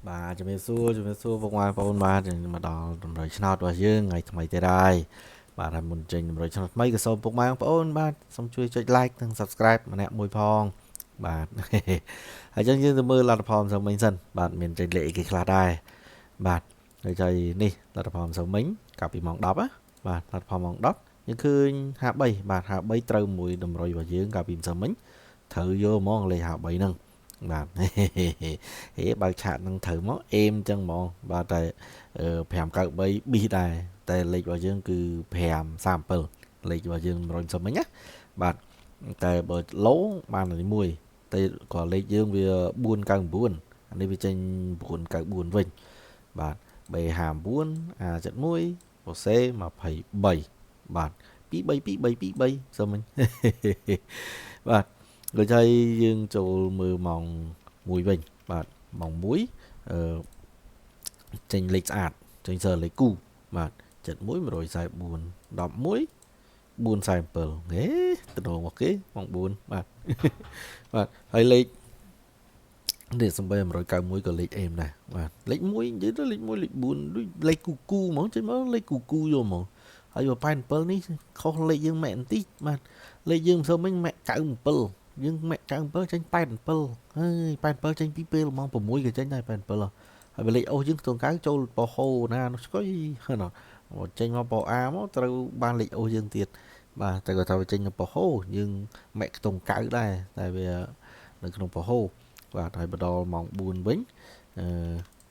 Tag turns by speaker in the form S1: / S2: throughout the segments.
S1: បាទជំរាបសួរជំរាបសួរពុកម៉ែបងប្អូនបាទមកដល់តម្រុយឆ្នោតរបស់យើងថ្ងៃថ្មីទៀតហើយបាទហើយមុនចេញតម្រុយឆ្នោតថ្មីក៏សូមពុកម៉ែបងប្អូនបាទសូមជួយចុច like និង Subscribe ម្នាក់មួយផងបាទហើយចឹងយើងទៅមើលលទ្ធផលម្សិលមិញសិនបាទមានចេញលេខអីគេខ្លះដែរបាទហើយចៃនេះលទ្ធផលម្សិលមិញកាលពីម៉ោង10ណាបាទលទ្ធផលម៉ោង10យើងឃើញ53បាទ53ត្រូវមួយតម្រុយរបស់យើងកាលពីម្សិលមិញត្រូវយកហ្មងលេខ53ហ្នឹងបាទហេបើកឆាកនឹងត្រូវមកអេមចឹងហ្មងបាទតែ593ប៊ីសដែរតែលេខរបស់យើងគឺ537លេខរបស់យើង100មិញណាបាទតែបើឡូបាននេះមួយតែក៏លេខយើងវា499អានេះវាចេញ994វិញបាទ B59 A71 អូសេ23បាទ2 3 2 3 2 3សិនមិញបាទដូចហើយយើងចូលមើលម៉ោង1វិញបាទម៉ោង1អឺចេញលេខស្អាតចេញសើលេខគូបាទ71 144 11 447ហេតំណងមកគេម៉ោង4បាទបាទហើយលេខនេះសំបី191ក៏លេខអេមដែរបាទលេខ1និយាយទៅលេខ1លេខ4ដូចលេខគូគូហ្មងចេញមកលេខគូគូយកហ្មងហើយ87នេះខុសលេខយើងម៉ែបន្តិចបាទលេខយើងមិនសូវមិញម៉ែ97យើងម៉ែ97ចេញ87ហើយ87ចេញពីពេលម៉ោង6ក៏ចេញដែរ87ហើយបើលេខអូសយើងខ្ទង់កៅចូលប៉ហូណានោះស្គុយណាចេញមកប៉អាមកត្រូវបានលេខអូសយើងទៀតបាទតែគាត់ថាវាចេញនៅប៉ហូយើងម៉ែខ្ទង់កៅដែរតែវានៅក្នុងប៉ហូបាទហើយបដល់ម៉ោង4វិញអឺ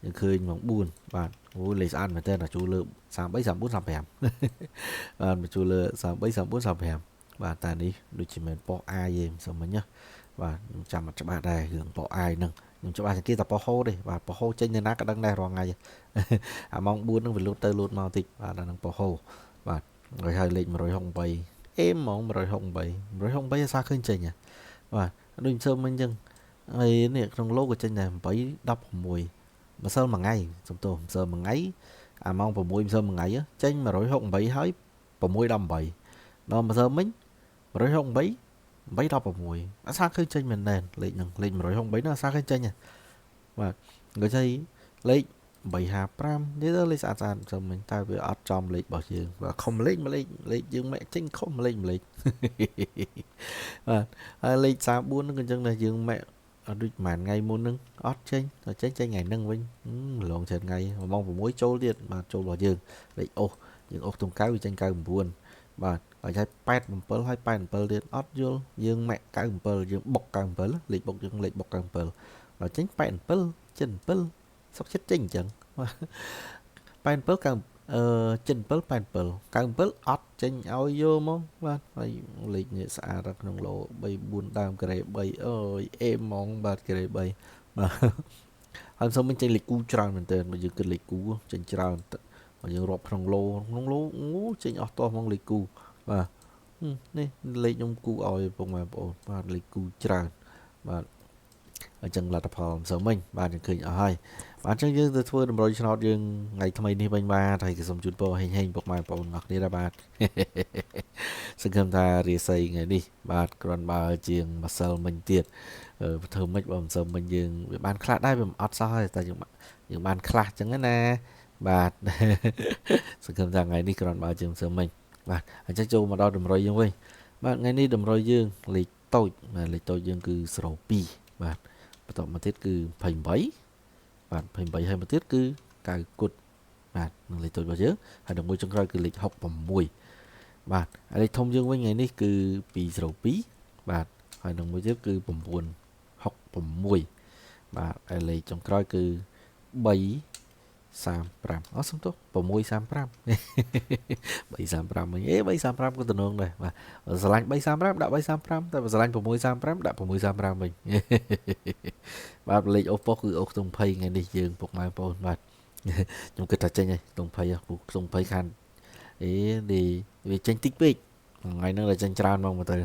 S1: យើងឃើញម៉ោង4បាទអូលេខស្អាតមែនតើជួលលើ33 34 35បាទមកជួលលើ33 34 35បាទតែនេះដូចជាមិនប៉ុសអាយទេមិនសមមិញណាបាទខ្ញុំចាំអត់ច្បាស់ដែររឿងប៉ុសអាយហ្នឹងខ្ញុំច្បាស់ជាងគេតែប៉ុសហូទេបាទប៉ុសហូចេញនៅណាក៏ដឹងដែររាល់ថ្ងៃអាម៉ោង4ហ្នឹងវាលូតទៅលូតមកតិចបាទអាហ្នឹងប៉ុសហូបាទហើយហើយលេខ168អេមហ្មង168 168អាសាឃើញចេញបាទដូចមិនសើមិញអញ្ចឹងហើយនេះក្នុងលោកក៏ចេញដែរ8 16ម្សិលមួយថ្ងៃសំទោសម្សិលមួយថ្ងៃអាម៉ោង6ម្សិលមួយថ្ងៃចេញ168ហើយ6 18ដល់ម្សិលមិញ168 816អាសាឃើញចេញមែនតើលេខហ្នឹងលេខ168ហ្នឹងអាសាឃើញចេញបាទក៏ចៃលេខ355នេះទៅលេខស្អាតស្អាតចាំមិញតែវាអត់ចំលេខរបស់យើងបាទខុំលេខមួយលេខលេខយើងម៉ែចេញខុំលេខមួយលេខបាទហើយលេខ34ហ្នឹងក៏អញ្ចឹងដែរយើងម៉ែអត់ដូចប្រហែលថ្ងៃមុនហ្នឹងអត់ចេញតែចេញចេញថ្ងៃហ្នឹងវិញឡងច្រើនថ្ងៃម៉ោង6ចូលទៀតបាទចូលរបស់យើងលេខអូសយើងអូសតុង9វាចេញ99បាទហើយឲ្យ87ហើយ87ទៀតអត់យល់យើងម៉ាក់97យើងបុក97លេខបុកយើងលេខបុក97ដល់ចេញ87 77សុកចិត្តចេញអញ្ចឹង87 9អឺ77 87 97អត់ចេញឲ្យយកមកបាទហើយលេខនេះស្អាតក្នុងឡូ3 4ដើមការ៉េ3អើយអេហ្មងបាទការ៉េ3បាទហើយសូមចេញលេខគូច្រើនមែនទែនបើយើងគិតលេខគូចេញច្រើនបើយើងរាប់ក្នុងឡូក្នុងឡូចេញអស់តោះហ្មងលេខគូបាទនេះលេខខ្ញុំគូឲ្យពុកម៉ែបងប្អូនបាទលេខគូច្រើនបាទអញ្ចឹងលទ្ធផលម្សិលមិញបាទយើងឃើញអស់ហើយបាទអញ្ចឹងយើងទៅធ្វើតម្រុយឆ្នោតយើងថ្ងៃថ្មីនេះវិញបាទហើយក៏សូមជូនពរហេងហេងពុកម៉ែបងប្អូនអរគ្នាដែរបាទសង្ឃឹមថារាសីថ្ងៃនេះបាទគ្រាន់បើជាងម្សិលមិញទៀតធ្វើម៉េចបើម្សិលមិញយើងវាបានខ្លះដែរវាមិនអត់សោះទេតែយើងបានខ្លះអញ្ចឹងណាបាទសង្ឃឹមថាថ្ងៃនេះគ្រាន់បើជាងម្សិលមិញបាទអញ្ចឹងចូលមកដល់តម្រុយយើងវិញបាទថ្ងៃនេះតម្រុយយើងលេខតូចបាទលេខតូចយើងគឺ02បាទបន្តមកទៀតគឺ28បាទ28ហើយមកទៀតគឺ9គុតបាទនឹងលេខតូចរបស់យើងហើយនឹងមួយចុងក្រោយគឺលេខ66បាទហើយលេខធំយើងវិញថ្ងៃនេះគឺ202បាទហើយនឹងមួយទៀតគឺ966បាទហើយលេខចុងក្រោយគឺ3 35អត់សំទោស635 335វិញអេ335ក៏តំណងដែរបាទស្រឡាញ់335ដាក់335តែបើស្រឡាញ់635ដាក់635វិញបាទលេខអូប៉ុសគឺអូខ្ទង់20ថ្ងៃនេះយើងពុកម៉ែបងប្អូនបាទខ្ញុំគិតថាចេញហើយខ្ទង់20ពូខ្ទង់20ខានអេនេះវាចេញតិចពេកថ្ងៃហ្នឹងតែចេញច្រើនមកទៅ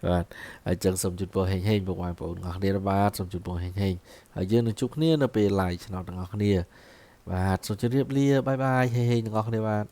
S1: បាទហើយចឹងសូមជូនពរហេងហេងពុកម៉ែបងប្អូនទាំងអស់គ្នាបាទសូមជូនពរហេងហេងហើយយើងនឹងជួបគ្នានៅពេល live ឆ្នោតទាំងអស់គ្នាបាទសូមជម្រាបលាបាយបាយហេងហេងទាំងអស់គ្នាបាទ។